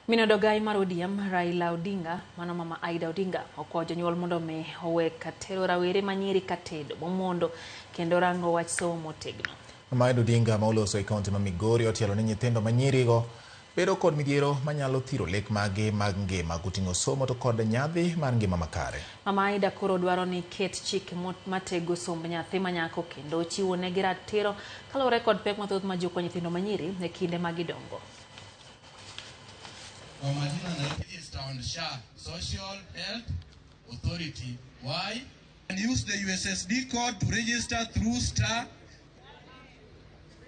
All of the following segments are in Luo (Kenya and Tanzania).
Min od ogai mar ODM Raila Odinga, mano Mama Aida Odinga, okwayo jonyuol mondo mi owe tero rawere manyiri katedo momondo kendo rango wach somo motegno. Mama Aida Odinga ma oloso e kaunti ma Migori otielo ni nyithindo manyirigo bedo kod midhiero manyalo thiro lek magi mag ngima koting'o somo to kod nyadhi mar ngima makare. Mama Aida koro dwaro ni ket chike matego somb nyathi manyako kendo chiwo negi ratiro kaluwore kod pek mathoth majuko nyithindo manyiri e kinde ma gidongo. Kwa majina naitwa on SHA, Social Health Authority. Why? And use the USSD code to register through star.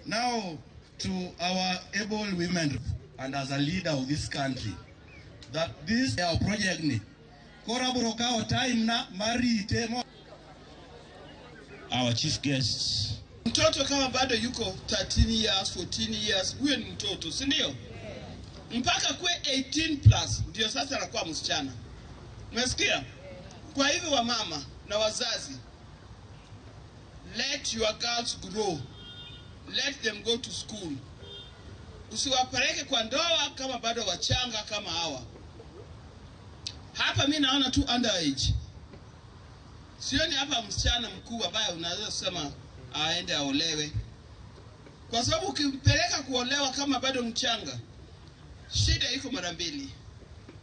Now to our able women and as a leader of this country, that this our project ni koro abiro kawo time na mar rite mo Our chief guests. Mtoto kama bado yuko 13 years, 14 years, huyo ni mtoto, si ndio? Mpaka kwe 18 plus ndio sasa anakuwa msichana. Umesikia? Kwa hivyo wamama na wazazi, let your girls grow. Let them go to school. Usiwapeleke kwa ndoa kama bado wachanga kama hawa. Hapa mi naona tu underage. Sioni hapa msichana mkuu ambaye unaweza kusema aende aolewe, kwa sababu ukimpeleka kuolewa kama bado mchanga, shida iko mara mbili.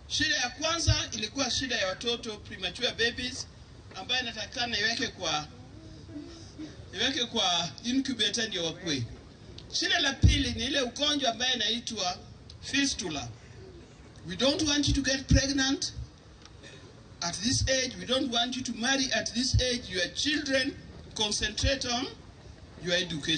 Shida ya kwanza ilikuwa shida ya watoto premature babies, ambayo inatakikana iweke kwa incubator ndio wakue. Shida la pili ni ile ugonjwa ambayo inaitwa fistula. We don't want you to get pregnant at this age. We don't want you to marry at this age. Your children, concentrate on your education.